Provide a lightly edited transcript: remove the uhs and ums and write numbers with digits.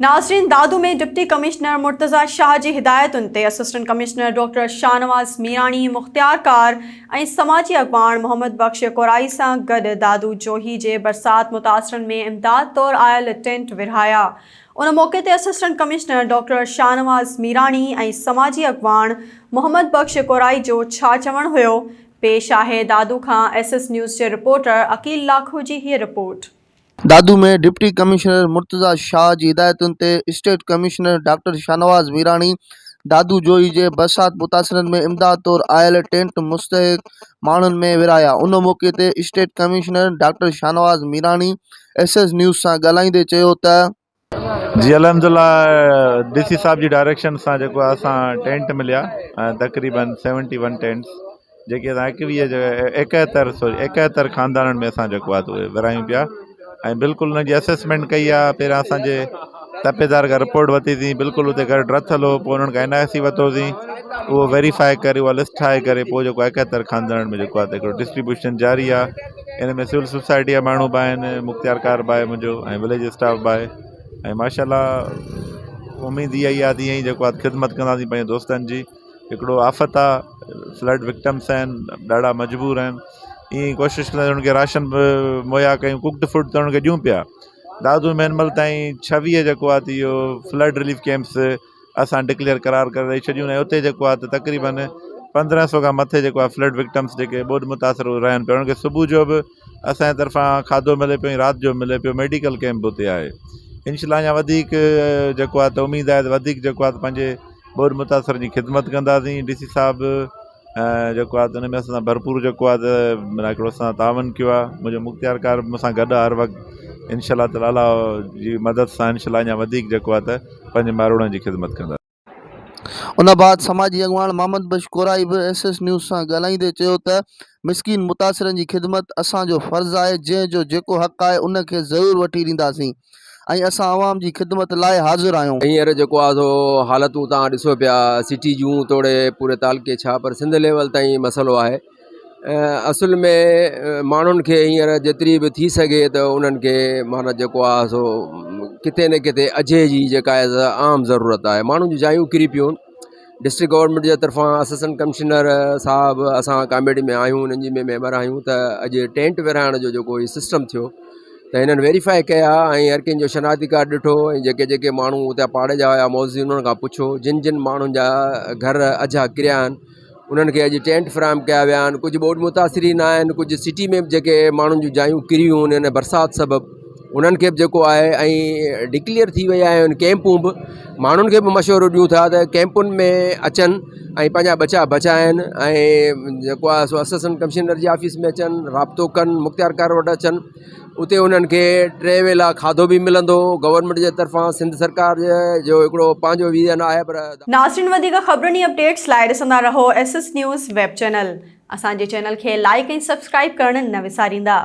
ناظرين Dadu ۾ deputy commissioner Murtaza Shah جي هدايتن تي assistant commissioner doctor Shahnawaz Mirani, مختيارڪار ۽ سماجي اڳواڻ محمد بخش ڪورائي سان گڏ دادو جوهي جي برسات متاثرن ۾ امداد طور آيل ٽينٽ ورهايا. ان موقعي تي assistant commissioner doctor Shahnawaz Mirani ۽ سماجي اڳواڻ محمد بخش ڪورائي جو ڇا چوڻ هيو، پيش آهي دادو کان ايس ايس نيوز جي رپورٽر عقيل لاکو جي هيء report. Dadu ۾ deputy commissioner Murtaza Shah جي هدايتن تي assistant commissioner doctor Shahnawaz Mirani Dadu Johi جي برسات متاثرن ۾ امداد طور آيل ٽينٽ مستحق ماڻهن ۾ ورهايا ان موقعي تي assistant commissioner doctor Shahnawaz Mirani S S news سان ڳالهائيندي چيو ته. جي الحمدلله ڊي سي صاحب جي ڊائريڪشن سان جيڪو آهي اسان ٽينٽ مليا تقريبن سيونٽي ون ٽينٽس جيڪي اسان ايڪويهه جو ايڪهتر سوري ايڪهتر خاندانن ۾ اسان جيڪو آهي اهي ورهايون پيا ۽ بلڪل انهن جي اسسمينٽ ڪئي آهي پهريان اسانجي تپيدار کان رپورٽ ورتيسين بلڪل اتي گهر ڊٿل هو پوء انهن کان اين آء سي ورتوسين اهو ويريفائي ڪري اها لسٽ ٺاهي ڪري پوء جيڪو ايڪهتر خاندانن ۾ جيڪو آهي هڪڙو ڊسٽريبيوشن جاري آهي ان ۾ سول سوسائٽي جا ماڻهو به آهن مختيار ڪار به آهي منهنجو ۽ وليج اسٽاف به آهي ۽ ماشاء الله اميد اها ئي آهي ته ائين ئي جيڪو آهي خدمت ڪنداسين پنهنجي دوستن جي هڪڙو آفت آ فلڊ وڪٽمس آهن ڏاڍا مجبور آهن ائين ئي ڪوشش ڪندا انهن کي راشن به مهيا ڪيون ڪوڪڊ فوڊ ته انهن کي ڏيون پيا دادو ۾ هن مهل تائين ڇويهه جيڪو آ ته اهو فلڊ رليف ڪيمپس اسان ڊڪليئر قرار ڪري ڏئي ڇڏيون ۽ اتي جيڪو آ ته تقريبن 1500 کان مٿي جيڪو آ فلڊ وڪٽمس جيڪي ٻوڏ متاثر رهن پيا انهن کي صبح جو به اسان جي طرفان کاڌو ملي پيو ۽ رات جو ملي پيو ميڊيڪل ڪيمپ به اتي آهي انشاء الله اڃا وڌيڪ جيڪو آ ته اميد آهي ته وڌيڪ جيڪو آ ته پنهنجي ٻوڏ متاثرن جي خدمت ڪنداسين ڊي سي صاحب جيڪو آهي ته ان ۾ اسان سان ڀرپور جيڪو آهي ته معنيٰ هڪڙو اسان سان تعاون ڪيو آهي منهنجو مختيار ڪار به مون سان گڏ آهي هر وقت انشاء الله تعاليٰ الله جي مدد سان انشاء الله اڃا وڌيڪ جيڪو آهي ته پنهنجي ماروئڙن جي خدمت ڪنداسين. ان بعد سماجي اڳواڻ محمد بخش ڪورائي به ايس ايس نيوز سان ڳالهائيندي چيو ته مسڪين متاثرن جي خدمت اسان جو فرض آهي جنهن جو جيڪو حق آهي ان کي ضرور وٺي ڏينداسين ۽ اسان عوام جي خدمت لاء حاضر آهيون. هينئر جيڪو آهي سو حالتون توهان ڏسو پيا سٽي جون توڙي پوري تعلقي ڇا پر سنڌ ليول تائين مسئلو آهي اصل ۾ ماڻهن کي هينئر جيتري به ٿي سگهي ته انهن کي معنيٰ جيڪو آهي سو ڪٿي نه ڪٿي اجهي جي جيڪا آهي عام ضرورت آهي ماڻهن جون جايون ڪري پيون ڊسٽرڪٽ گورنمينٽ جي طرفان اسسٽنٽ ڪمشنر صاحب اسان ڪاميٽي ۾ آهيون انهن جي ۾ ميمبر آهيون ته اڄ ٽينٽ ورهائڻ جو جيڪو هي سسٽم ٿيو ته هنن ويريفائي ڪيا ۽ هر ڪنهن جو شناختي ڪارڊ ڏٺو ۽ جيڪي جيڪي ماڻهو اتان پاڙي جا هيا معززين انهن کان پڇيو جن جن ماڻهن جا گهر اجها ڪريا آهن انهن کي اڄ ٽينٽ فراهم ڪيا ويا آهن ڪجهه ٻوڏ متاثرين آهن ڪجهه سٽي ۾ به جيڪي ماڻهن جون جايون ڪريون آهن برسات سبب انهن کي به جيڪو آهي ۽ ڊڪليئر ٿي ويا آهن ڪيمپون به ماڻهن کي به مشورو ڏيون ٿا ته ڪيمپن ۾ اچن ۽ پنهنجا ٻچا بچائن ۽ جيڪو آهي سو اسسٽنٽ ڪمشنر جي آفيس ۾ اچن رابطو ڪن مختيار ڪار وٽ اچن اتي انهن کي ٽي ويلا کاڌو به ملندو گورنمينٽ جي طرفان سنڌ سرڪار جو هڪڙو پنهنجو ويزن آهي پر ناظرين وڌيڪ خبرن ۽ اپڊيٽس لاء ڏسندا رهو S S news web channel اسان جي چينل کي لائيڪ ۽ سبسڪرائيب ڪرڻ نه وساريندا.